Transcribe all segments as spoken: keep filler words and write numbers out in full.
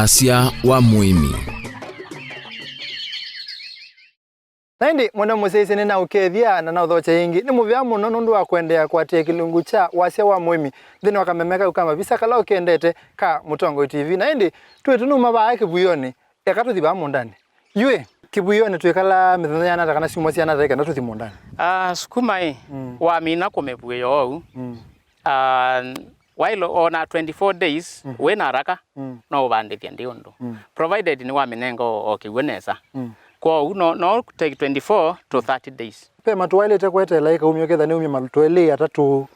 Asya wa mũĩmi. Na ĩndĩ, mwendwa mũsyaĩĩsya, nĩnaũkethya na naũthokya ĩngĩ. Nĩ mũvea mũno nũndũ wa kũendeea kũatĩĩa kĩlungu kya Wasya wa Mũĩmi nthĩnĩ wa kameme kaku ka mavisa kala ũkendete ka Mũtongoi T V. Na ĩndĩ, twĩ tũnuma vaa kĩvuĩonĩ, eka tũthi vaa mũũndanĩ. Yu ĩ, kĩvuĩonĩ twĩkalaa mĩthenya yĩana ata kana syumwa syĩana ata ĩ kenda tũthi mũũndanĩ? Ah, sukuma ĩ, mm, wamina kũmĩvuĩa oou. Mm. Ah, waĩle o na twenty-four days, mhm, wĩ na haraka, mm, no ũvandĩthya ndĩ ũndũ. Mm. Provided nĩwamĩnenga o, o kĩw'ũ nesa. Mm. Kwoou no, no take twenty-four to thirty days. Ve matũ waĩlĩte kweteela ĩkaumya ũkethĩa nĩumya matũ elĩ atatũ?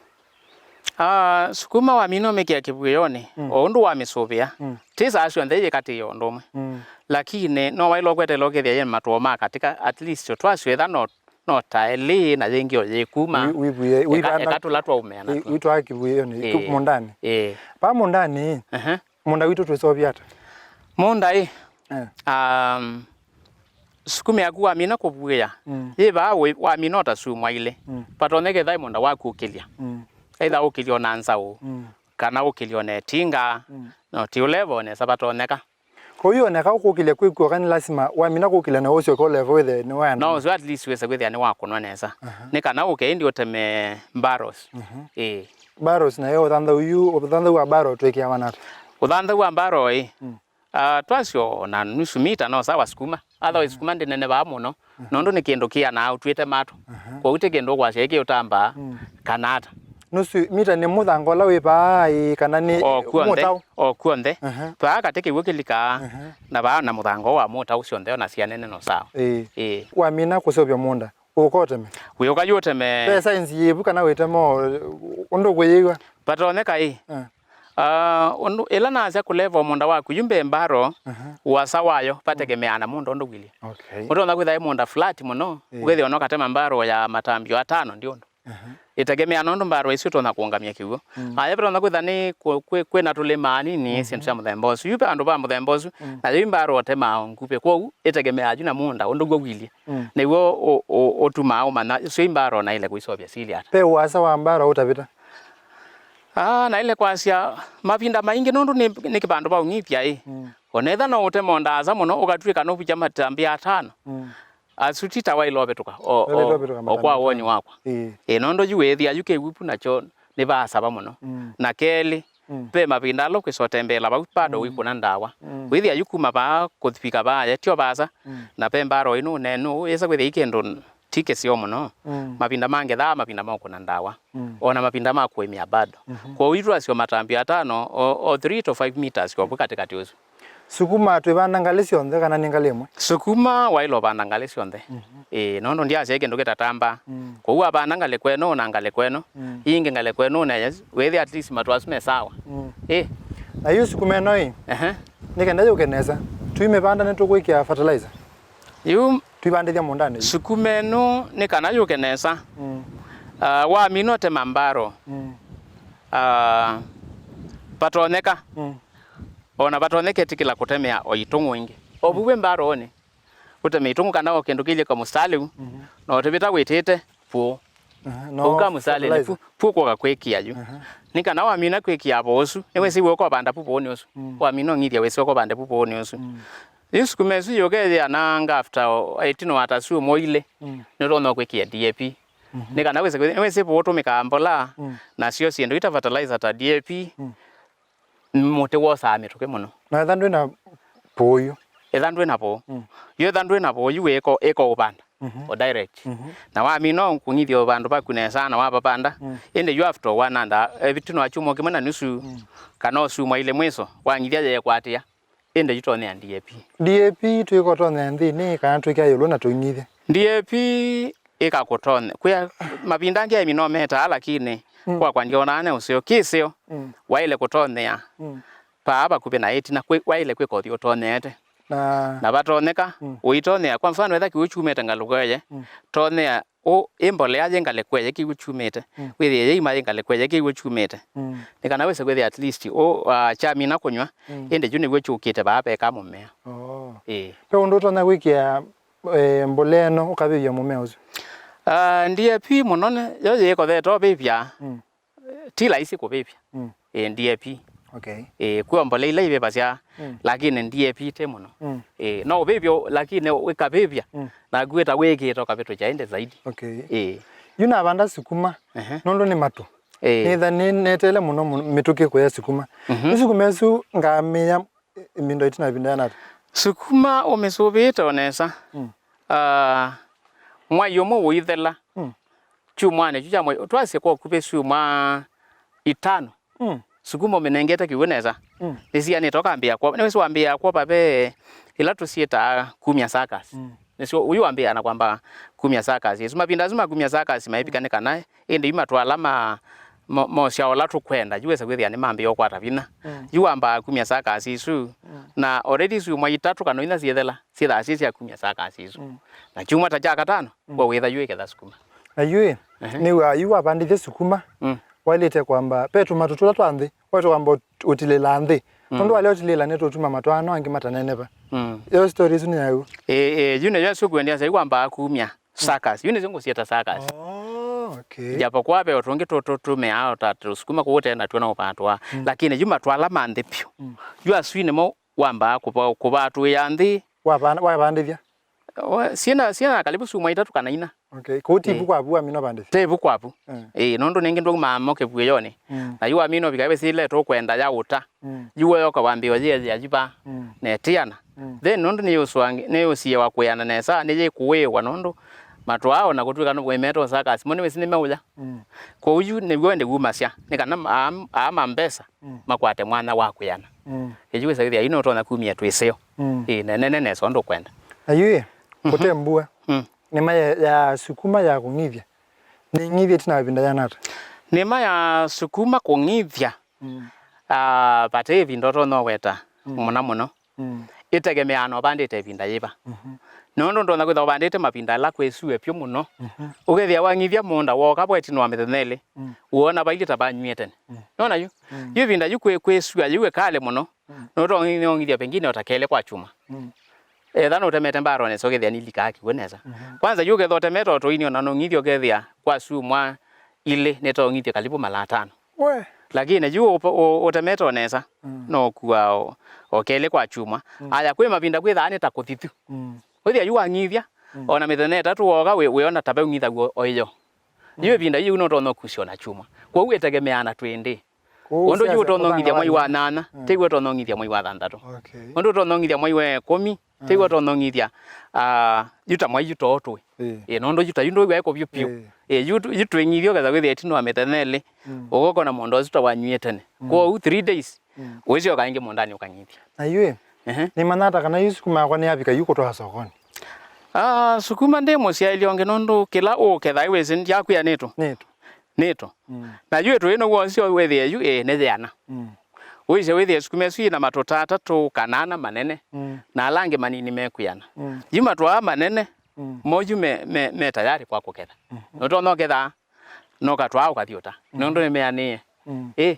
Ah, sukuma wamina ũmĩkĩa kĩvuĩonĩ, mm, o ũndũ wamĩsũvĩa. Mm. Ti saa syonthe yĩkatĩĩa ũndũ ũmwe. Mm. Lakini no waĩle kweteela ũkethĩa yĩ matũ ma katĩka, at least twasyo ĩtha no no ta elĩ na yĩngĩ o yĩkuma. Wi-, wivuie, eka, wivanda, eka tũla twaumĩa natwo. Witwaa kĩvuĩonĩ, ĩĩ, mũũndanĩ. Ĩĩ. Vaa mũũndanĩ, ehe, mũũnda witũ twĩseũvya ata? Mũũnda ĩ, eh, um, sukuma yaku wamina kũvuĩa, mm, yĩ vaa wĩ-, wamina o ta syumwa ilĩ. Mm. Vatonyeka ĩtha mũũnda waku ũkĩlya. Mm. Either ũkĩlya o na nzaũ, mm, kana ũkĩlya o na ĩtinga, mm, no ti ũlevo nesa vatonyeka. Kwoou ĩoneka ũkũkĩlya kwĩkw'oka nĩ lasima wamina kũkĩlya na ũsyoke ũlevo wĩthĩe nĩwaenda. No ũseo at least wĩse kwĩthĩa nĩwakũnwa nesa. Aha. Nĩ kana ũke ĩndĩ ũteme barrels. Mhm. Ĩĩ. Barrels nayo ũthanthau yu, ũthanthau wa barrel twĩkĩawa nata? Ũthanthau wa barrel ĩ, mm, ah, twasyo na nusu mita no sawa sukuma. Otherwise, mhm, sukuma ndĩnenevaa mũno. Mhm. Nũndũ nĩ kĩndũ kĩanaa ũtw'ĩte matũ. Aha. Kwoou ti kĩndũ ũkwasya ĩkĩ ũtambaa, mm, kana ata. Nusu mita nĩ mũthanga ũla wĩ vaa ĩ, kana nĩ o kw'onthe, mũtaũ? O kw'onthe. Aha. Vaa katĩ kĩw'ũ kĩlikaa, aha, na vaa na mũthanga wa mũtaũ syonthe ona syanene no sawa. Ĩĩ. Ĩĩ. Wamina kũseũvya mũũnda, ũka ũteme? Wĩũka yu ũteme. Ve saenzi yĩvu kana wĩtema o ũndũ ũkũyĩw'a? Vatonyeka ĩ. Eh. Ah, ũndũ, ĩla nasya kũleva mũũnda waku yu mbee mbaro, aha, ũasa wayo vategemeaa na mũũnda ũndũ ũilyĩ. Okay. Ũtonya kwĩthĩa ĩ mũũnda flat mũno, ĩĩ, ũkethĩa ona ũkatema mbaro ya matambio atano ndĩ ũndũ. Aha. Ĩtegemeaa na ũndũ mbaro ĩsu ĩtonya kũũngamya kĩw'ũ. Mm. Aya vatonya kwĩthĩa nĩ kwĩ, kwĩ, kwĩ na tũlĩma anini, mhm, syĩndũ sya mũthemba ũsu. Yu ve andũ va mũthemba ũsu, mm, na yu mbaro ũtemaa o nguvĩ. Kwoou, ĩtegemeaa yu na mũũnda ũndũ w'o ũilyĩ. Mm. Nĩw'o ũ-, ũ-, ũtumaa ũmanya, syo i mbaro naĩle kũiseũvya silĩ ata. Ve ũasa wa mbaro ũtavĩta? Ah, naĩle kwasya mavinda maingĩ nũndũ nĩ, nĩ kĩvandũ va ũng'ithya ĩ. Mm. O na ĩtha no ũteme o ndaasa mũno, ũkatw'ĩka nũvukya matambĩ atano. Mm. Asu ti ta waĩle ũvĩtũka, o, waĩle o, ũvĩtũka o kwa matambĩ woni atano wakwa. Ĩĩ. Ĩĩ, nũndũ yu wĩĩthĩa yu kĩw'ũ vu nakyo nĩ vaasava mũno. Mm. Na kelĩ, mm, ve mavinda ala ũkwĩsa ũtembeela vau, bado, mm, wĩkũna ndawa. Mm. Wĩthĩa yu kuma vaa kũvika vaa, tyo vaasa, mm, na ve mbaro ĩnũũne nũũ, ĩsa kwĩthĩa i kĩndũ ti kĩseo mũno. Mm. Mavinda ma ngetha, mavinda ma ũkũna ndawa. Mm. O na mavinda ma kũĩmĩa bado. Mhm. Kwoou itwasyo matambio atano o, o three to five meters kwovu katĩkatĩ ũsu. Sukuma twĩvanda ngalĩ syonthe kana nĩ ngalĩ ĩmwe? Sukuma waĩle ũvanda ngalĩ syonthe. Mhm. Ĩĩ, nũndũ ndyasya ĩ kĩndũ kĩtatambaa. Mm. Kwoou wavanda ngalĩko ĩno na ngalĩko ĩno, mm, ĩngĩ ngalĩko ĩno, na wĩthĩa at least matũ asu me sawa. Mm. Ĩĩ. Na yu sukuma ĩno ĩ, ehe, nĩ kenda yũke nesa, tũimĩvanda nĩtũkwĩkĩa fertilizer? Yu twĩvandĩthya mũũndanĩ. Sukuma ĩno nĩ kana yũke nesa. Mm. Ah, wamina ũtema mbaro. Mm. Ah, vatonyeka. Mm. O na vatonyeka ĩtĩkĩla kũtemea o itũng'ũ ĩngĩ. O vu wĩ mbaroonĩ, ũteme itũng'ũ kana o kĩndũ kĩilyĩ kamũstalĩ u, mhm, na ũtĩvĩta wĩtĩte puũ. Aha, no ũka mũstalĩnĩ fertilizer. Pu-, puũ kwoka kwĩkĩa yu. Aha. Nĩ kana wamina kwĩkĩa vo ũsu, nĩwĩsĩ wĩ ũkovanda pu puũnĩ ũsu. Mm. Wamina ũng'ithya wĩsĩ ũkovande pu puũnĩ ũsu. Mm. Yu sukuma ĩsu yũkethĩa nanga after o, ĩtina wa ta syumwa ilĩ, mm, nĩũtonya kwĩkĩa D A P. Mhm. Nĩ kana wĩsĩ, wĩsĩ vo ũtũmĩkaa mbolea, mm, nasyo syĩndũ ita fertilizer ta D A P, mm, mũtĩ wosaa mĩtũkĩ mũno. Na etha ndwĩ na puũ yu? Etha ndwĩ na puũ. Mm. Yu etha ndwĩ na puũ yu wĩko, ĩko ũvanda. Mhm. O direct. Mhm. Na wamina kũng'ithya vandũ vaku nesa na wavavanda, mm, ĩndĩ yu after one under, eh, ĩtina wa kyumwa kĩmwe na nusu, mm, kana o syumwa ilĩ mwiso, wang'ithya yeekwatĩa. Ĩndĩ yu tonyea D A P. D A P twĩkotonyea nthĩnĩ kana twĩkĩa ĩũlũ na tũing'ithye? D A P ĩkakũtonya. Kwĩ mavinda angĩ aĩmi no metaa, lakini, mm, kwakwa ndyoonaa ne ũseo. Kĩseo, mm, waĩle kũtonyea, mm, paa vakuvĩ na ĩtina, kwĩ-, waĩle kwĩka ũthi ũtonyeete. Na na vatonyeka, mm, ũitonyea. Kwa mfano, etha kĩw'ũ kyumĩte ngalĩko ĩĩ, mm, tonyea ũ, ĩ mbolea yĩ ngalĩko ĩĩ kĩw'ũ kyumĩte, mm, wĩthĩe yĩima yĩ ngalĩko ĩĩ kĩw'ũ kyumĩte. Mm. Nĩ kana wĩse kwĩthĩa at least ũ, ah, kyamina kũnyw'a, mm, ĩndĩ yu nĩw'o kyũkĩte vaa veka mũmea. Oh. Ĩĩ. Ve ũndũ ũtonya kwĩkĩa, eh, mbolea ĩno ũkavĩvya mũmea ũsu? Ah, D A P mũno nĩ, yo yĩkothete ũvĩvya. Mm. Ti laisi kũvĩvya. Mm. Ĩĩ, D A P. Okay. Ĩĩ, kwĩ o mbolea ila ivĩvasya, mm, lakini D A P ti mũno. Mm. Ĩĩ, no ũvĩvye, lakini wĩkavĩvya, mm, naku wĩta wĩkĩte ũkavĩtũkya ĩndĩ zaidi. Okay. Ĩĩ. Yu navanda sukuma, ehe, nũndũ nĩ matũ. Ĩĩ. Nĩtha nĩ-, nĩneteele mũno, mũno mĩtũkĩ kũya sukuma. Mhm. Yu sukuma ĩsu ngamĩya ĩ-, ĩvinda ĩtina ĩvinda yana ata? Sukuma ũmĩsũvĩĩte o nesa. Mm. Ah, mwai ũmwe ũithela. Mm. Kyumwanĩ kyu kya mwai, twasye kwa ũkuvĩ syumwa itano. Mm. Sukuma ũmĩnengete kĩw'ũ nesa. Mm. Nĩsianĩte ũkambĩĩa kwova. Nĩwĩsĩ wambĩĩa kwova ve ila tũsyĩtaa kumya suckers. Mm. Nĩsyo ũyu wambĩĩa na kwamba kumya suckers. Ĩsu mavinda asu ma kumya suckers maivika nĩ kana ĩndĩ yu matwala ma, mo, mosya ũla tũkwenda, yu wesa kwĩthĩa nĩmambĩĩa ũkwata vinya. Mm. Yu wambaa kumya suckers isu, mm, na already syumwa itatũ kana inya syĩthela, syĩthaa syĩ sya kumya suckers isu. Mm. Na kyumwa ta kya katano, mm, kwa wĩtha yu ĩketha sukuma. Na yu ĩ, ehe, nĩw'aa yu wavandĩthya sukuma, mm, waĩlĩte kwamba, ve tũmatũ tũla twa nthĩ, waĩlĩte kwamba ũt-, ũtilĩlaa nthĩ. Mm. Tondũ walea ũtilĩla nĩtũtuma matũ aa no angĩ mataneneva. Mm. Yo story ĩsu nĩ yaũ? Ĩĩ, ĩĩ, yu nĩyo ĩsu kwendea sai kwambaa kumya suckers. Yu nĩsyo ngũsyĩta suckers. Oh, okay. Japokuwa ve o tũngĩ tũ-, tũ-, tũmeaa o ta tũsukuma kũu tena tuo na ũvatwa. Mm. Lakini yu matwala ma nthĩ vyũ. Mm. Yu asu nĩmo wambaa kũva-, kũvatũĩa nthĩ. Wavanda-, wavandĩthya? Wa-, syĩna, syĩna karibu syumwa itatũ kana ina. Okay. Kũu ti vu, ĩĩ, kwa vu wamina ũvandĩthya? Ti vu kwa vu. Mm. Ĩĩ, nũndũ nĩngĩ ndwaumaa mo kĩvuĩyonĩ. Mm. Na yu wamina ũvika wĩsĩ ĩla tũkwenda ya ũta. Mm. Yu woyoka wambĩĩa ũyĩethĩa yu va. Mm. Na ĩtĩana. Mm. Then nũndũ nĩyũsũangi-, nĩyũsiĩwa kwĩana nesa, nĩyĩkũĩwa nũndũ matũ aa o na kũtw'ĩka nĩmeta suckers mo nĩwĩsĩ nĩmeũya. Mm. Kwoou yu nĩw'o ĩndĩ wumasya, nĩ kana ma-, aa, aa ma mbesa, mm, makwate mwanya wa kwĩana. Mm. Ĩyu wĩsa kwĩthĩa yu nũtonya kumya twĩseo. Mm. Ĩĩ, nenene nesa ũndũ ũkwenda. Na yu ĩ, mhm, kũte mbua, mm, nĩma ya, ya sukuma ya kũng'ithya, nĩng'ithye ĩtina wa ĩvinda yana ata? Nĩma ya sukuma kũng'ithya, mm, ah, vate ĩvinda ũtonya ũweta, mm, mũno mũno. Mm. Ĩtegemeaa na ũvandĩte ĩvinda yĩva. Mhm. Nũndũ ndonya kwĩthwa ũvandĩte mavinda ala kwĩ sue vyũ mũno. Mhm. Ũkethĩa wang'ithya mũũnda wooka vo ĩtina wa mĩthenya ĩlĩ, mm, ũona vailyĩ ta vanyw'ĩe tene. Mm. Nona yu? Mm. Yu ĩvinda yu kwĩ, kwĩ sua yu ĩkale mũno. Mm. Nũtonya ũng'ithya pengine o ta kelĩ kwa kyumwa. Mm. Etha nũtemete mbaronesa ũkethĩa nilikaa kĩw'ũ nesa. Mhm. Kwanza yu ũkethĩa ũtemete o tũini ona nũng'ithya ũkethĩa kwa syumwa ilĩ nĩtonya ũng'ithya karibu mala atano. We. Lakini yu ũ-, ũ-, ũtemete o nesa, mm, no ũkua o, o kelĩ kwa kyumwa. Mm. Aya, kwĩ mavinda kwĩthaa nĩ ta kũthithu. Mm. Wĩthĩa yu wang'ithya, mm, ona mĩthenya ĩtatũ wooka wĩ-, wĩona ta veũng'ithaw'a o ĩyo. Yu, mm, ĩvinda yu nũtonya ũkusya ona kyumwa. Kwoou ĩtegemeaa na twĩndĩ. Kwoou ũndũ yu ũtonya ũng'ithya mwai wa nyanya, mm, tiw'o ũtonya ũng'ithya mwai wa thanthatũ. Okay. Ũndũ ũtonya ũng'ithya mwai wa ĩkũmi, tiw'o ũtonya ũng'ithya, ah, yu ta mwai yu too tũĩ. Ĩĩ. Ĩĩ, nũndũ yu ta yu ndũĩ waĩ kũvyũ vyũ. Ĩĩ. Ĩĩ, yu, yu twĩng'ithya ũketha wĩthĩa ĩtina wa mĩthenya ĩlĩ, mm, ũkakona mũũnda ũsu ta wanyw'ĩe tene. Mm. Kwoou three days, mm, ũisyoka ĩngĩ mũũndanĩ ũkang'ithya. Na yu ĩ, ehe, nĩmanyaa ata kana yu sukuma yakwa nĩyavika yu kũtwaa sokonĩ? Ah, sukuma ndĩ mũsyaĩlyo ũngĩ nũndũ kĩla ũũketha wĩsĩ yakwĩa nĩtũ. Nĩtũ. Nĩtũ. Mm. Na yu ĩtũ ĩno wosyo wĩthĩe yu ĩ nĩ yĩana. Mm. Ũisye wĩthĩe sukuma ĩsu yĩna matũ ta atatũ kana ana manene, mm, na ala angĩ manini mekwĩana. Mm. Yu matũ aa manene, mm, mo yu me, me, me tayari kwa kũketha. Mhm. Nũtonya ũketha, nũkatwaa ũkathi ũta. Mhm. Nũndũ nĩmeanĩe. Mm. Ĩ.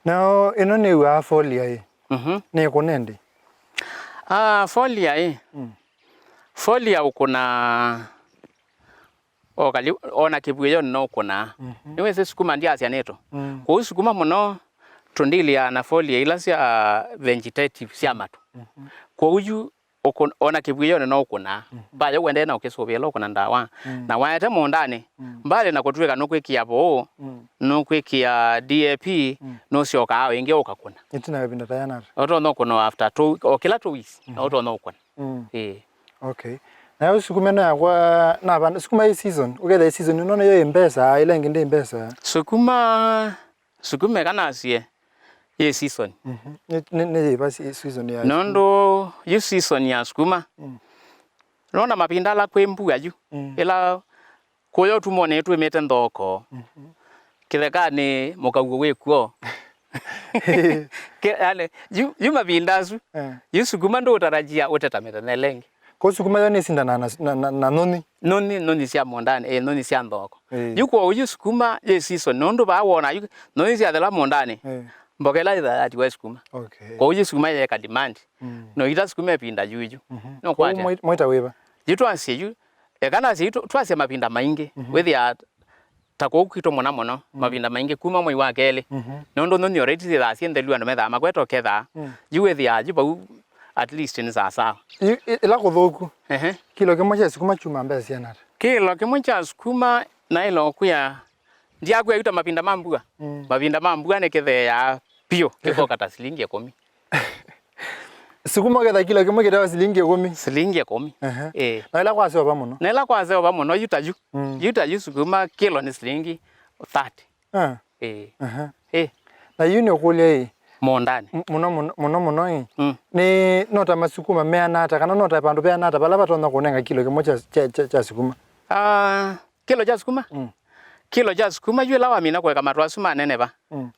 Na ĩno nĩw'aa folia ĩ. Mhm. Nĩ ĩkũne ndĩ? Ah, folia ĩ. Mm. Folia ũkũna o kali, ona kĩvuĩyonĩ no ũkũnaa. Mhm. Nĩwĩsĩ sukuma ndyasya nĩtũ. Mm. Kwoou sukuma mũno tũndilĩaa na folia ila sya vegetative sya matũ. Mhm. Kwoou yu ũkũ-, ona kĩvuĩyonĩ no ũkũnaa. Mhm. Vaya ũendee na ũkĩsũvĩa ĩla ũkũna ndawa. Mm. Na waete mũũndanĩ, mm, mbali na kũtw'ĩka nũkwĩkĩa vũũ, mm, nũkwĩkĩa D A P, mm, nũsyokaa o ĩngĩ ũkakũna. Ĩtina wa ĩvinda ta yana ata? Ũtonya ũkũna after two, o kĩla two weeks, na, mhm, ũtonya ũkũna. Mm. Ĩĩ. Okay. Nayo sukuma ĩno yakwa, navanda, sukuma ĩ season, ũkethĩa ĩ season ĩno nĩyo ĩ mbesa, ĩla ĩngĩ ndĩ mbesa? Sukuma, sukuma ĩkanasie, yĩ season. Mhm. Nĩ, nĩ, nĩ yĩva se-, season ya sukuma? Nũndũ yu season ya sukuma, mm, nona mavinda ala kwĩ mbua yu, mm, ĩla kũya ũtumwa nĩtwĩmĩte nthoko. Mhm. Kĩthekanĩ mũkauo wĩ kw'o. Ke-, yani, yu, yu mavinda asu, eh, yu sukuma ndũũtarajia ũteta mĩthenya ĩla ĩngĩ. Kwa sukuma yo nĩsindanaa na, na, na, na nyũnyi? Nyũnyi, nyũnyi sya mũũndanĩ, eh, nyũnyi sya nthoko. Eh. Yu kwoou yu sukuma yĩ season, nũndũ vaa wona yu nyũnyi syathela mũũndanĩ, eh, mboka ĩla yĩthaa yatiwa ĩ sukuma. Okay. Kwoou yu sukuma yeeka demand. Mm. No ita sukuma ĩvinda yuyu. Mhm. No kwata. Kwoou mwĩ-, mwĩta wĩva? Yu twasye yu, eka nasye yu tw-, twasya mavinda maingĩ. Mhm. Wĩthĩa ta kũu kwitũ mũna mũno, mm, mavinda maingĩ kuma mwei wa kelĩ. Mhm. Nũndũ nyũnyi already syĩthaa syĩ nthelu, andũ methaa makweta ũkethaa. Mm. Yu wĩthĩaa yu vau at least nĩ sawasawa. Yu, i-, ĩla kũthũku, ehe, kilo kĩmwe kya sukuma kyuma mbesa siana ata? Kilo kĩmwe kya sukuma naĩla ũkwĩa, ndyakwĩa yu ta mavinda ma mbua. Mm. Mavinda ma mbua nĩkĩtheeaa vyũ, kĩkoka ta silingi ĩkũmi. Sukuma ũketha kilo kĩmwe kĩtawa silingi ĩkũmi? Silingi ĩkũmi. Ehe. Ĩĩ. Na ĩla kwaseo va mũno? Na ĩla kwaseo va mũno, yu ta yu. Mm. Yu ta yu sukuma kilo nĩ silingi thirty. Ah. Ĩĩ. Ehe. Ĩĩ. Na yu nĩ ũkũlya ĩ? Mũũndanĩ. M-, mũno, mũno, mũno, mũno ĩ? Mm. Nĩ no ta masukuma meana ata, kana no ta vandũ veana ata vala vatonya kũnenga kilo kĩmwe kya, kya, kya, kya sukuma? Ah, kilo kya sukuma? Mm. Kilo kya sukuma yu ĩla wamina kũeka matũ asu maneneva. Mm.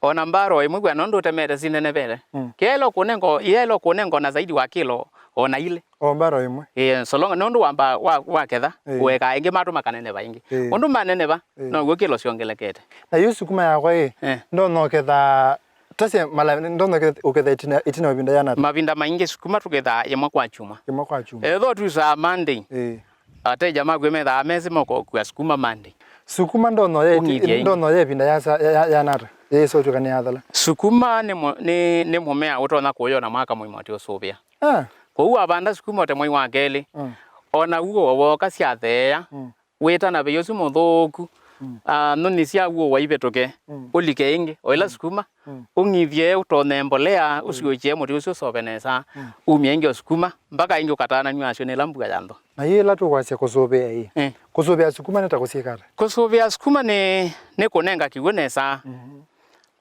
Ona mbaro ĩmwe kwĩana ũndũ ũtemete sinenevele. Mm. Kĩaĩlo kũnengo, yaĩlo kũnengo na zaidi wa kilo ona ilĩ. O mbaro ĩmwe? Ĩĩ, so long, nũndũ wamba wa, waketha, ĩĩ, ũeka ĩngĩ matũ makaneneva ĩngĩ. Ĩĩ. Ũndũ maneneva, ĩĩ, now'o kilo syongelekete. Na yu sukuma yakwa ĩ, eh, ndonya ũketha, tasye mala, ndonya ũketha, ũketha ĩtina, ĩtina wa ĩvinda yana ata? Mavinda maingĩ sukuma tũkethaa ĩmwe kwa kyumwa. Ĩmwe kwa kyumwa. Etho twisaa Monday. Ĩĩ. Ateja maku methaa mesĩ mokokua sukuma Monday. Sukuma ndonya ya ĩti-, ũng'ithye ĩngĩ, ndonya ya ĩvinda ya sa-, ya, ya, ya nata? Yĩsotw'ĩka nĩ yathela. Sukuma nĩ mũ-, nĩ, nĩ mũmea ũtonya kũyona mwaka mũima ũteũsũvĩa. Ah. Kwoou wavanda sukuma ũte mwei wa kelĩ, mm, ona w'o wooka syatheea, mm, wĩtana vei ũsu mũthũku, mm, ah, nyũnyi sya w'o waivĩtũke, mm, ũlike ĩngĩ, o ĩla, mm, sukuma, mm, ũng'ithye ũtonye mbolea, mm, ũsiũkye mũtĩ ũsu ũsove nesa, mm, umye ĩngĩ o sukuma, mpaka ĩngĩ ũkatananw'a asyo nĩ ĩla mbua yanthwa. Na yu ĩla tũkwasya kũsũvĩa ĩ, eh, kũsũvĩa sukuma nĩ ta kũsyĩka ata? Kũsũvĩa sukuma nĩ, nĩ kũnenga kĩw'ũ nesa, mhm,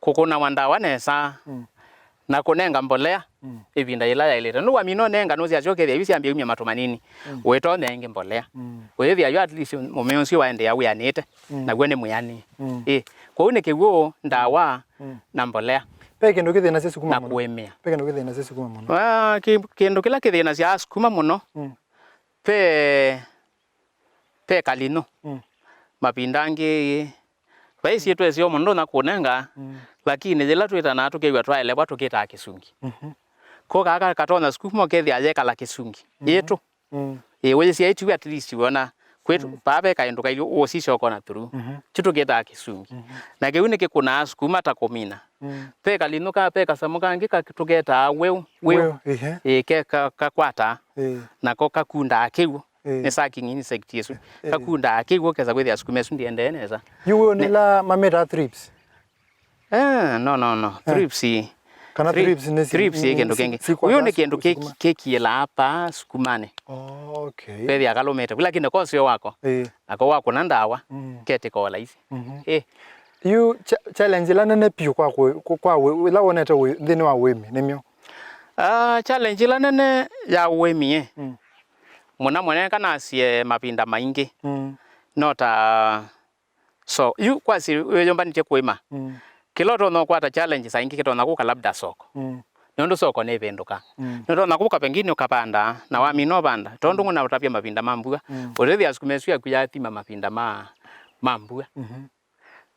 kũkũnawa ndawa nesa, mm, na kũnenga mbolea, mm, ĩvinda yĩla yaĩlĩte. Nũndũ wamina ũnenga nũsyasyokethya yu syambia umya matũ manini, mm, ũĩtonya ĩngĩ mbolea. Mm. Ũyĩthĩa yu at least mũmea ũsu waendeea wĩanĩte, mm, naw'o nĩ mwĩanĩe. Mm. Ĩ, kwoou nĩ kĩw'ũ, ndawa, mm, na mbolea. Ve kĩndũ kĩthĩnasya sukuma mũno? Na kũĩmĩa. Ve kĩndũ kĩthĩnasya sukuma mũno? Ah, kĩ-, kĩndũ kĩla kĩthĩnasya sukuma mũno, mm, ve, ve kalinũ. Mm. Mavinda angĩ, vai syĩtwa ĩseo mũndũ ndonya kũnenga, mm, lakini yĩla twĩtanaa tũkew'a twaelew'a tũkĩtaa kĩsungi. Mhm. Ko kaka katonya sukuma ũkethĩa yekala kĩsungi. Mhm. Yĩtũ. Mm. Ĩ, ũyĩsya ĩtiwe at least wona kwĩtũ, mm, paa ve kaĩndũ kailye ũsisya ũkona through. Mhm. Kyu tũkĩtaa kĩsungi. Mhm. Na kĩu nĩkĩkũnaa sukuma ta kũmina. Mm. Ve kalinũ ka, ve kasamũ kangĩ ka, tũketaa wĩũ, wĩũ. Wĩũ, ĩhe. Ĩ, ke ka, kakwataa. Ĩ. Nako kakundaa kĩw'ũ. Ĩĩ. Nĩ sucking insect ĩsu. Ĩĩ. Kakundaa kĩw'ũ kesa kwĩthĩa sukuma ĩsu ndĩendee nesa. Yu wĩũ nĩ ĩla mamĩtaa thrips? Eh, no, no, no. Eh. Thrips ii. Kana thri-, thrips nĩ si-, thrips ii nĩ kĩndũ si-, kĩngĩ. Ũyũ nĩ kĩndũ kĩ-, kĩkĩĩlaa pa sukumanĩ. Oh, okay. Kwĩthĩa kalũmĩte vu, lakini ko ũseo wako. Ĩĩ. Nako wakũna ndawa, mm, ketĩka o laisi. Mhm. Ĩĩ. Yu cha-, challenge ĩla nene piũ kwa kũ-, kũ-, kwa wĩ-, ĩla wonete wĩ nthĩnĩ wa ũĩmi nĩ myo? Ah, challenge ĩla nene ya ũĩmi, eh. Mm. Mũna mũnene kana asie mavinda maingĩ. Mm. No ta, so, yu kwasi wĩyũmbanĩtye kũĩma. Mm. Kĩla ũtonya ũkwata challenge saa ingĩ kĩtonya kũka labda soko. Mm. Nũndũ soko nĩvĩndũka. Mm. Nũtonya kũka pengine ũkavanda, na wamina ũvanda. Tondũ ngũna ũtavya mavinda ma mbua. Mm. Ũtethĩa sukuma ĩsu yaku yathima mavinda ma, ma mbua. Mhm.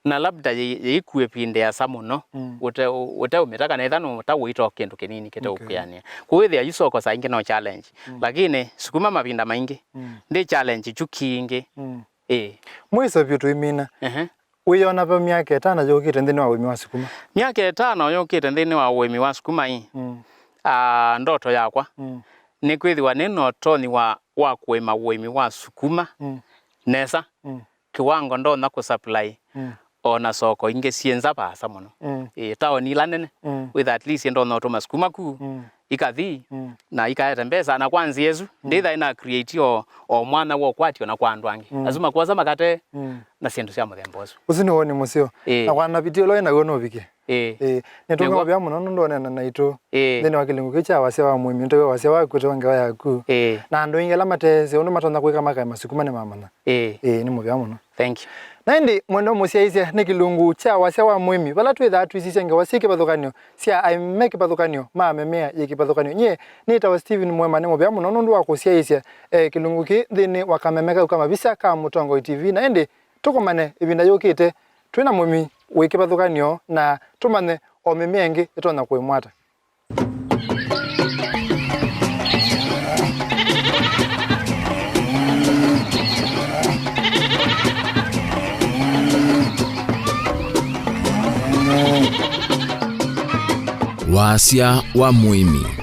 Na labda yĩ-, yĩikue ĩvinda ĩasa mũno, mm, ũte-, ũteũmĩta kana ethĩwa nũta ũita o kĩndũ kĩnini kĩteũkwĩanĩa. Okay. Kwoou wĩthĩa yu soko saa ingĩ no challenge. Mm. Lakini sukuma mavinda maingĩ, mm, ndĩ challenge kyu kingĩ. Mm. Ĩĩ. Mwiso vyũ tũimina. Ehe. Wĩyona va myaka ĩtano yũkĩte nthĩnĩ wa ũĩmi wa sukuma? Myaka ĩtano yũkĩte nthĩnĩ wa ũĩmi wa sukuma ĩ, mm, ah, ndoto yakwa, mm, nĩ kwĩthĩwa nĩ na ũtonyi wa, wa kũĩma ũĩmi wa sukuma, mm, nesa. Mm. Kĩwango ndonya kũsupply, mm, o na soko ingĩ syĩ nza vaasa mũno. Mm. Ĩĩ, taoni ila nene, mm, with at least ndonya ũtũma sukuma ku, mm, ikathi, mm, na ikaete mbesa, na kwa nzĩa ĩsu, mm, ndĩthaĩ na create o, o mwanya wa ũkwati o na kwa andũ angĩ. Mm. Asu makwosa makate, mm, na syĩndũ sya mũthemba ũsu. Ũsu nĩ woni mũseo. Ĩĩ. Na kwa na video ĩla wĩ naw'o nũvike. Ĩĩ. Ĩĩ, nĩtũngĩa mũvea mũno nũndũ ũneena naitũ, ĩĩ, nthĩnĩ wa kĩlungu kĩu kya wasya wa mũĩmi, nĩtwĩw'a wasya waku, tũwe ngewa yaku. Ĩĩ. Na andũ aingĩ ala matesĩ ũndũ matonya kwĩka makaĩma sukuma nĩmamanya. Ĩĩ. Ĩĩ, nĩ mũvea mũno. Thank you. Na ĩndĩ mwendwa mũsyaĩĩsya, nĩ kĩlungu kya wasya wa mũĩmi, vala twĩthaa twĩsisya ngewa syĩ kĩvathũkany'o sya aĩmi me kĩvathũkany'o ma mĩmea yĩ kĩvathũkany'o. Nyie nĩtawa Stephen Mwema, nĩ mũvea mũno nũndũ wa kũsyaĩĩsya, eh, kĩlungu kĩĩ nthĩnĩ wa kameme kaku ka Mavisa ka Mũtongoi T V. Na ĩndĩ tũkomane ĩvinda yũkĩte twĩ na mũĩmi wĩ kĩvathũkany'o na tũmanye o mĩmea ĩngĩ ĩtonya kũĩmwa ata. Wasya wa mũĩmi.